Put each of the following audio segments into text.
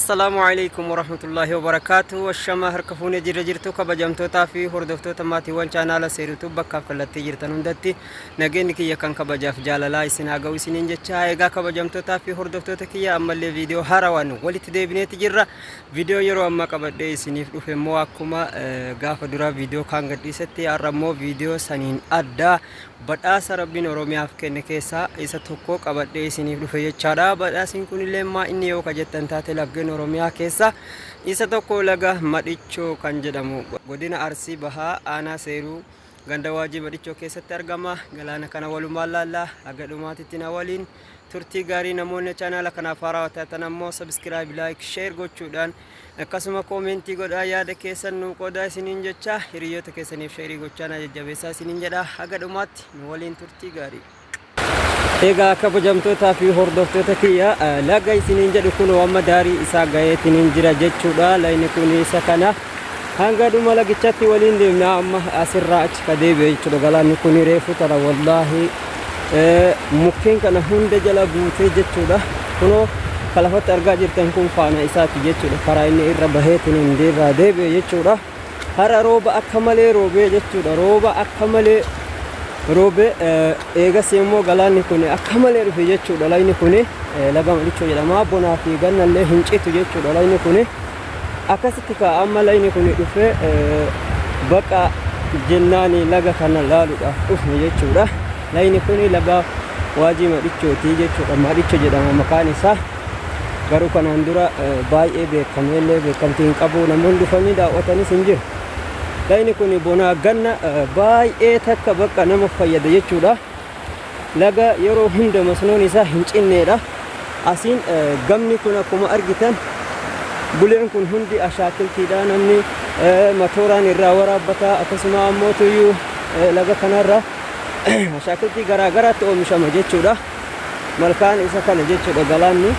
Assalaamu alaikum warahmatullaahi wabarakaatu. Ashamaa harka fuunee jirra jirtu kabajamtootaa fi hordoftoota maatiiwwan chaanaala Seerutuu bakkaaf kallattii jirtan hundatti nageenyi kiyya kan kabajaaf jaalalaa isin haa ga'u isiniin jecha. Egaa kabajamtootaa fi hordoftoota kiyya, ammallee viidiyoo haarawaan walitti deebineeti jirra. Viidiyoo yeroo ammaa qabadhee isiniif dhufe immoo akkuma gaafa duraa viidiyoo kaan gadhiisetti, har'a immoo viidiyoo saniin addaa badhaasa Rabbiin Oromiyaaf kenne keessaa isa tokko qabadhee isiniif dhufe jechaadha. Badhaasni kunillee maa inni yoo ka jettan taate, laggeen Oromiyaa keessaa isa tokko laga Madhichoo kan jedhamu godina Arsii Bahaa, aanaa Seeruu, ganda Waajii Madhichoo keessatti argama. Galaana kana walumaan laallaa, haga dhumaatitti na waliin turtii gaarii. Namoonni chaanaala kanaaf haarawaa taatan ammoo subscribe, like, share gochuudhaan, akkasuma koomentii godhaa, yaada keessan nuu qoodaa isiniin jecha, hiriyoota keessaniif sheerii gochaa na jajjabeessaa isiniin jedha. Haga dhumaatti nu waliin turtii gaarii. Egaa kabajamtootaa fi hordoftoota kiyya, laga isiniin jedhu kun amma daarii isaa gaheetiniin jira jechuudha. Lagni kun isa kana, hanga dhuma lagichatti waliin deemna. Amma asirraa achi ka deebi'e jechuudha. Galaanni kun reefu tana wallaahi mukkeen kana hunda jala guutee jechuudha. Kunoo ka lafatti argaa jirtan kun faana isaati jechuudha. Karaa inni irra baheetiin irraa deebi'e jechuudha. Har'a rooba akka malee roobee jechuudha. Rooba akka malee roobee eegas immoo galaanni kun akka malee dhufe jechuudha. Lagni kun laga Madhichoo jedhama. Bonaa fi gannallee hin citu jechuudha lagni kun. Akkasitti ka amma lagni kun dhufee baqa jennaani laga kana laaluudhaaf dhufne jechuudha. Lagni kun laga Waajii Madhichooti jechuudha. Madhicho jedhama maqaan isaa. Garuu kanaan dura baay'ee beekameellee beekamtii hin qabu. Namoonni dhufanii daawwatanis hin jiru. Lagni kun bonaa ganna baay'ee takka bakka nama fayyada jechuudha. Laga yeroo hunda masnoon isaa hin cinneedha. Asiin gamni kun akkuma argitan buleen kun hundi ashaakiltiidha. Namni matooraan irraa waraabbata, akkasuma ammoo tuyyuu laga kanarra ashaakiltii garaa garaatti oomishama jechuudha. Malkaan isa kana jechuudha. Galaanni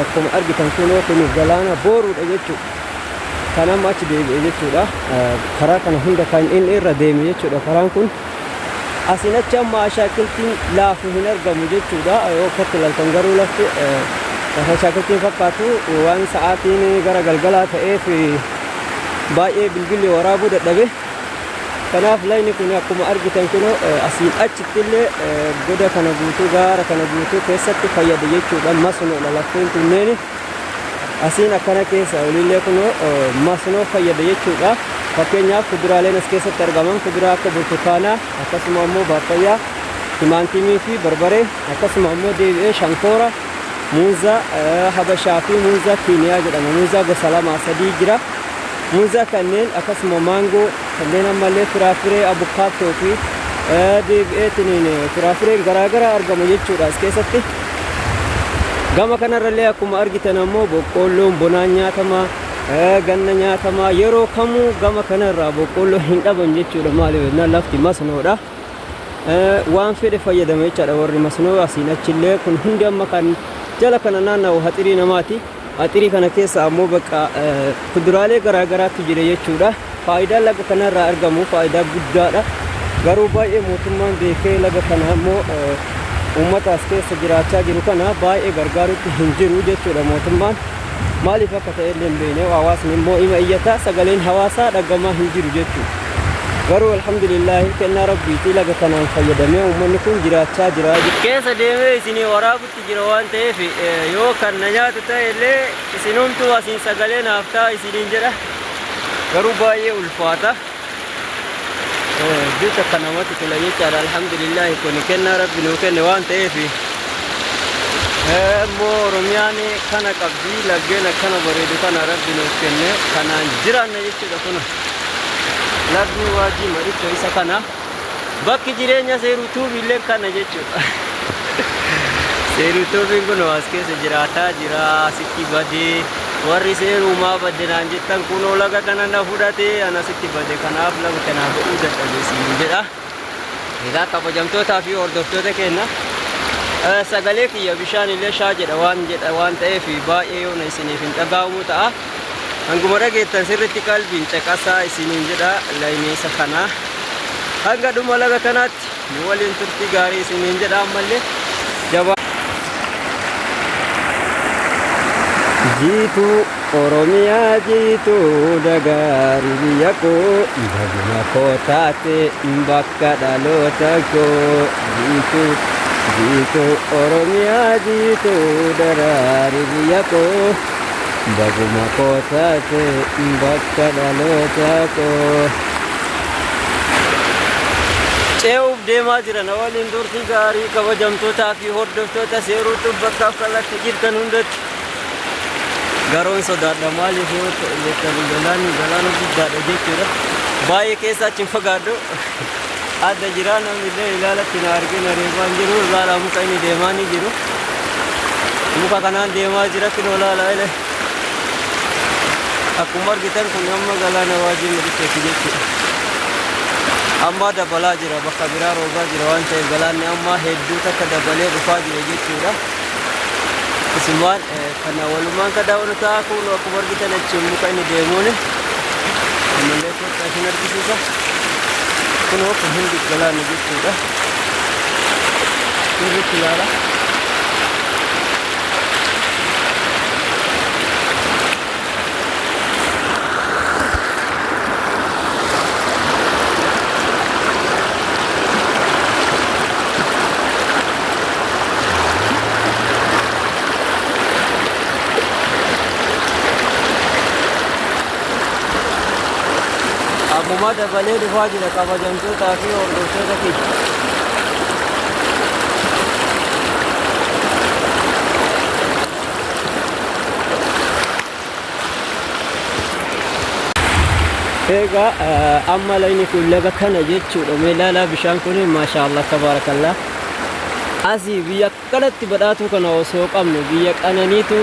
akkuma argitan kunoo kun galaana booruudha jechuudha. Kan amma achi deebi'e jechuudha. Karaa kana hunda kan inni irra deeme jechuudha. Karaan kun asiin achi amma ashaakiltiin laafu hin argamu jechuudha. Yoo akkatti ilaaltan garuu lafti lafa ashaakiltiin fakkaatu. Waan sa'aatiin gara galgalaa ta'eef baay'ee bilbilli waraabuu dadhabe. Kanaaf lagni kun akkuma argitan kunoo asiin achitti illee goda kana guutuu, gaara kana guutuu keessatti fayyada jechuudha. Masnoodha lafteen kunneen. Asiin akkana keessa olillee kunoo masnoo fayyada jechuudha. Fakkeenyaaf kuduraaleen as keessatti argaman kuduraa akka burtukaanaa, akkasuma ammoo paappayyaa, timaatimii fi barbaree, akkasuma ammoo deebi'ee shankoora, muuzaa habashaa fi muuzaa kiiniyaa jedhama. Muuzaa gosa lamaa sadii jira. Muuzaa kanneen, akkasuma maangoo kanneen, ammallee firaafiree abukaattoo fi deebi'eetiniin firaafireen garaagaraa argama jechuudha as keessatti. Gama kanarrallee akkuma argitan ammoo boqqoolloon bonaan nyaatama, ganna nyaatama, yeroo kamuu gama kanarraa boqqoolloo hin dhaban jechuudha. Maaliif jennaan lafti masnoodha. Waan fedhe fayyadama jechaadha warri masnoo. Asiin achillee kun hundi amma kan jala kana naanna'u haxirii namaati. Haxirii kana keessa ammoo bakka kuduraalee garaa garaatu jira jechuudha. Faayidaan laga kanarraa argamu faayidaa guddaadha. Garuu baay'ee mootummaan beekee laga kana ammoo uummata as keessa jiraachaa jiru kana baay'ee gargaarutti hin jiru jechuudha mootummaan. Maaliif akka ta'e illee hin beekne, hawaasni immoo ima iyyata, sagaleen hawaasaa dhagamaa hin jiru jechuudha. Garuu alhamdulillaahi, kennaa Rabbiitii laga kanaan fayyadamee uummanni kun jiraachaa jira. Keessa deemee isinii waraabutti jira waan ta'eef, yoo kan na nyaatu ta'e illee isinumtuu asiin sagalee naaf ta'a isiniin jedha. Garuu baay'ee ulfaata. Hedduu takka namatti tola jechaadha. Alhamdulillaahi, kun kennaa Rabbi nuu kenne waan ta'eef immoo Oromiyaan kana qabdi, laggeen akkana bareedu kana Rabbi nuuf kenne, kanaan jiraanna jechuudha. Kun lagni Waajii Madhichoo isa kana. Bakki jireenya Seeruu Tuubiillee kana jechuudha. Seeruu Tuubiin kun as keessa jiraataa jira, asitti badee. Warri seeruumaa badde naan jettan, kunoo laga kana na fudhate, ana asitti bade, kanaaf laga kanaa ba'uu dadhabe siin jedha. Egaa kabajamtootaa fi hordoftoota keenya, sagalee kiyya bishaan illee shaa jedha waan jedha waan ta'eef baay'ee yoona isiniif hin dhaga'amu ta'a. Hanguma dhageettan sirriitti qalbiin caqasaa isiniin jedha. Lagni isa kana. Hanga dhuma laga kanaatti nu waliin turtii gaarii isiniin jedha ammallee. Jabaa. Jiituu Oromiyaa jiituu dagaari biyya koo baguma koo taate bakka dhaloota koo jiituu jiituu Oromiyaa jiituu daraari biyya koo baguma koo taate bakka dhaloota koo. Ce'uuf deemaa jira na waliin turtii gaarii kabajamtootaa fi hordoftoota seeruutu bakkaaf kallattii jirtan hundatti. Garoon sodaadha maaliif yoo ta'e jettan galaanni galaana guddaadha jechuudha. Baay'ee keessa achi hin fagaadhu. Adda jira namni illee ilaalatti na argee na reebaa hin jiru. Ilaalaa muka inni deemaa ni jiru. Muka kanaan deemaa jira kinoo ilaalaa ile. Akkuma argitan kun amma galaana waajjii madicheetti jechuudha. Amma dabalaa jira bakka biraa roobaa jira waan ta'eef galaanni amma hedduu takka dabalee dhufaa jira jechuudha. Isumaan kana walumaan ka daawwannu ta'a kun akkuma argitan achiin muka inni deemuun ammallee kottaa isin argisiisa. Kunoo kun hundi galaana jechuudha. Sirriitti ilaala. Ammuma dabalee dhufaa jira kabajamtootaa fi hordoftoota keenya. Egaa amma lagni kun laga kana jechuudha. Mee ilaalaa bishaan kun maashaallah tabaarakallah. Asii biyya akkanatti badhaatuu kana osoo qabnu biyya qananiitu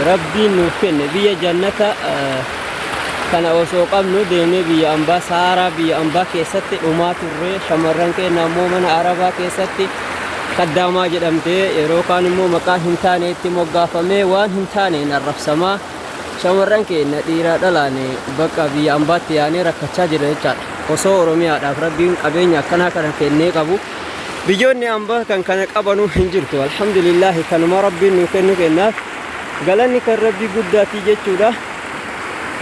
rabbiin nuuf kenne biyya jannata kana osoo qabnu deemnee biyya ambaa saaraa biyya ambaa keessatti dhumaa turre shamarran keenya ammoo mana arabaa keessatti kaddaamaa jedhamtee yeroo kaan immoo maqaa hin taane itti moggaafamee waan hin taaneen arrabsamaa shamarran keenya dhiiraa dhalaan bakka biyya ambaatti yaanee rakkachaa jira jechaadha. Osoo Oromiyaadhaaf rabbiin qabeenya akkanaa kana kennee qabu biyyoonni ambaa kan kana qabanuu hin jirtu. Alhamdulillaahi kanuma rabbiin nuu kennu kennaaf galanni kan rabbii guddaatii jechuudha.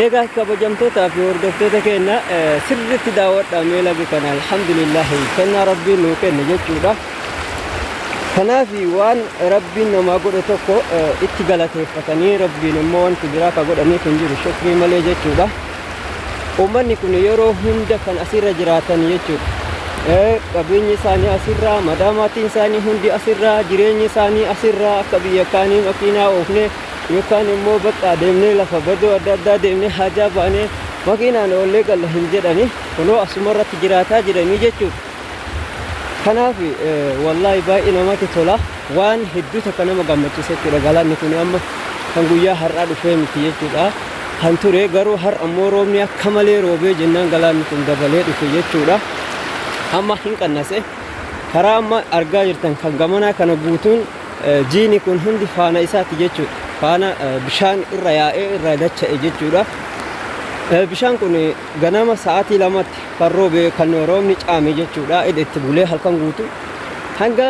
Egaa kabajamtootaa fi hordoftoota keenya sirriitti daawwadhaa mee laga kana alhamdulillaahi kennaa rabbiin nuu kenne jechuudha. Kanaaf waan rabbiin namaa godhe tokko itti galateeffatanii rabbiin immoo wanti biraa ka godhaniif hin jiru shukrii malee jechuudha. Uummanni kun yeroo hunda kan asirra jiraatan jechuudha. Qabeenyi isaanii asirraa, madaa maatiin isaanii hundi asirraa, jireenyi isaanii asirraa akka biyya kaanii makiinaa oofnee yookaan immoo bakka deemnee lafa badoo adda addaa deemnee haajaa baanee makiinaan oollee galla hin jedhani kunoo asuma irratti jiraataa jiranii jechuudha. Kanaaf wallaahi baay'ee namatti tola waan hedduu takka nama gammachiisa jechuudha galaanni kun amma kan guyyaa har'aa dhufee miti jechuudha. Kan ture garuu har'a immoo roobni akka malee roobee jennaan galaanni kun dabalee dhufe jechuudha. Amma hin qannase karaa amma argaa jirtan kan gamanaa kana guutuun Jiini kun hundi faana isaati jechuudha. Faana bishaan irra yaa'ee irra dacha'e jechuudha. Bishaan kun ganama sa'aatii lamatti kan roobe kan roobni caame jechuudha. Inni itti bulee halkan guutuu hanga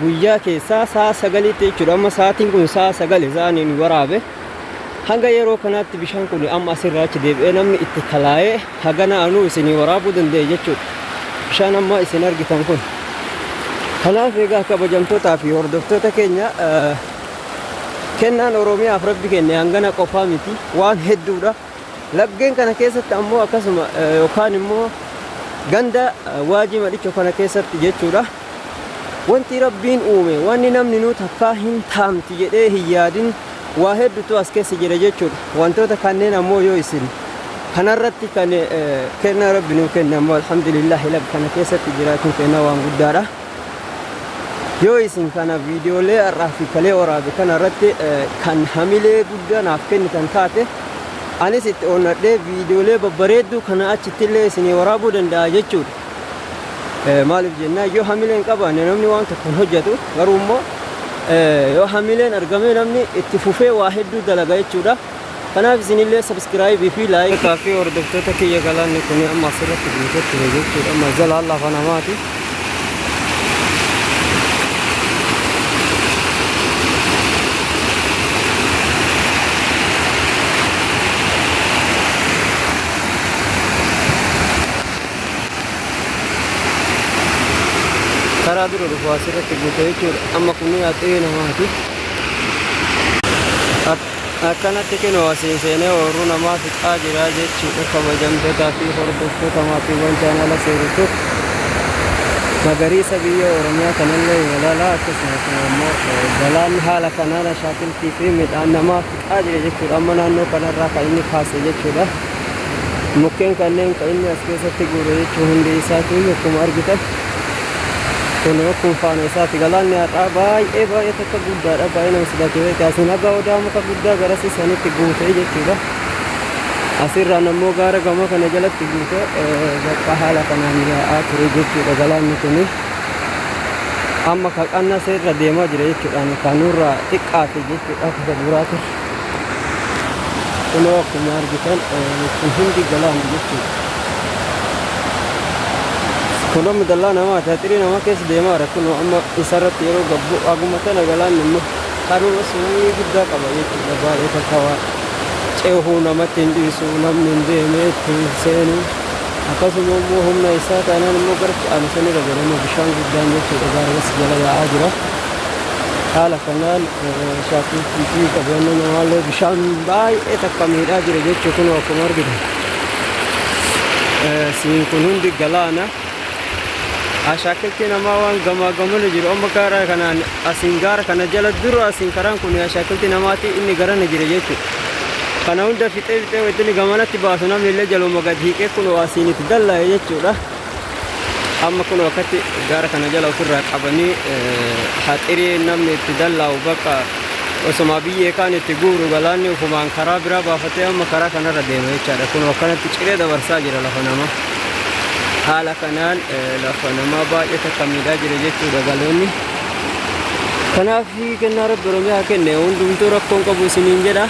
guyyaa keessaa sa'a sagaliitti jechuudha. Amma sa'aatiin kun sa'a sagali sa'aan waraabe. Hanga yeroo kanaatti bishaan kun amma asirraa achi deebi'ee namni itti kalaa'ee hagana anuu isinii waraabuu danda'e jechuudha. Bishaan amma isin argitan kun. Kanaaf egaa kabajamtootaa fi hordoftoota keenya kennaan Oromiyaaf rabbi kenne hangana qofaa miti waan hedduudha. Laggeen kana keessatti ammoo akkasuma yookaan immoo ganda waajii madhicho kana keessatti jechuudha. Wanti rabbiin uume wanni namni nuu takkaa hin taamti jedhee hin yaadin waa hedduutu as keessa jira jechuudha. Wantoota kanneen ammoo yoo isin kanarratti kan kennaa rabbi nuu kenne ammoo alhamdulillaahi laga kana keessatti jiraachuun kennaa waan guddaadha. Yoo isin kana viidiyoolee har'aa fi kalee waraabe kana irratti kan hamilee guddaa naaf kennitan taate anis itti onnadhee viidiyoolee babbareedduu kana achitti illee isinii waraabuu danda'a jechuudha. Maaliif jennaan yoo hamilee hin qabaanne namni waan tokko hin hojjetu garuu immoo yoo hamileen argamee namni itti fufee waa hedduu dalaga jechuudha. Kanaaf isinillee subscribe fi like fi hordoftoota kiyya galaanni kun amma asirratti guutee ture jechuudha. Amma jalaan lafa namaati. Karaa dura dhufu asirratti guute jechuudha. Amma kun haxii namaati. Akkanatti kinoo asiin seenee ooyiruu namaa fixaa jira jechuudha kabajamtootaa fi hordoftoota maatiiwwan chaanaala Seerutuuf. Magariisa biyya Oromiyaa kanallee ilaalaa akkasuma kun ammoo galaanni haala kanaan ashaakiltii fi midhaan namaa fixaa jira jechuudha. Amma naannoo kanarraa kan inni kaase jechuudha. Mukkeen kanneen kan inni as keessatti guure jechuun hundi isaatu akkuma argitan. Kunoo kun faana isaati. Galaanni har'aa baay'ee baay'ee takka guddaadha. Baay'ee nama sodaachisa. Asiin haga odaa muka guddaa garasii sanitti guute jechuudha. Asirraan ammoo gaara gamoo kana jalatti guute bakka haala kanaan yaa'aa ture jechuudha galaanni kuni. Amma ka qannasee irra deemaa jira jechuudha. Kanurraa xiqqaate jechuudha akka duraati. Kunoo akkuma argitan kun hundi galaana jechuudha. Kun amma dallaa namaati. Haxirii nama keessa deemaa jira. Kunoo amma isarratti yeroo gabbu haguma tana galaanni immoo haruma summii guddaa qaba jechuudha. Baay'ee takka waa ceehuu namatti hin dhiisu namni hin deemee itti hin seenu. Akkasuma immoo humna isaa taanaan immoo gara aanu sanirra godhama bishaan guddaan jechuudha. Gaara jala yaa'aa jira. Haala kanaan shaakiltii fi qabeenya namaallee bishaan baay'ee takka miidhaa jira jechuu kun akkuma argitan. Siin kun hundi galaana. Ashaakiltii namaa waan gamaa gamana jiru amma karaa kanaan asiin gaara kana jala dura asiin karaan kun ashaakiltii namaati inni garana jira jechuudha. Kana hunda fixee fixee wanti gamanatti baasu namni illee jaluma gad hiiqee kun asiin itti dallaa'e jechuudha. Amma kun akkatti gaara kana jala ofirraa qabanii haxirii namni itti dallaa'u bakka osuma biyyee kaan itti guuru galaanni ufumaan karaa biraa baafatee amma karaa kanarra deema jechaadha. Kun akkanatti ciree dabarsaa jira lafa namaa. Haala kanaan lafa namaa baay'ee takka miidhaa jira jechuudha galoonni. Kanaaf kennaa Rabbi Oromiyaa kenne hundumtuu rakkoon qabu isiniin jedha.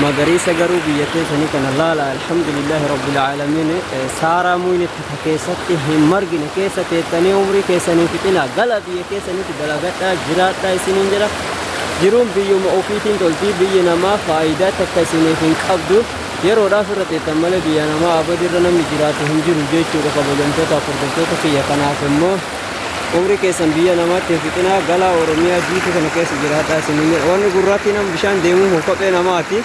Magariisa garuu biyya teessanii kana laala alhamdulillahi rabbil aalamiin saaraa muyni takka keessatti hin margine keessa teettanii umrii keessanii fixina gala biyya keessanitti dalagadhaa jiraadhaa isiniin jedha. Jiruun biyyuma ofiitiin toltii biyyi namaa faayidaa takka isiniif hin qabdu. Yeroodhaaf irra teettan malee biyya namaa abadirra namni jiraatu hin jiru jechuudha kabajamtoota hordoftoota kiyya. Kanaaf immoo umrii keessan biyya namaatti hin fixinaa galaa Oromiyaa jiituu kana keessa jiraadhaa isiniin jedha. Wanni gurraattii nama bishaan deemuu kun kophee namaati.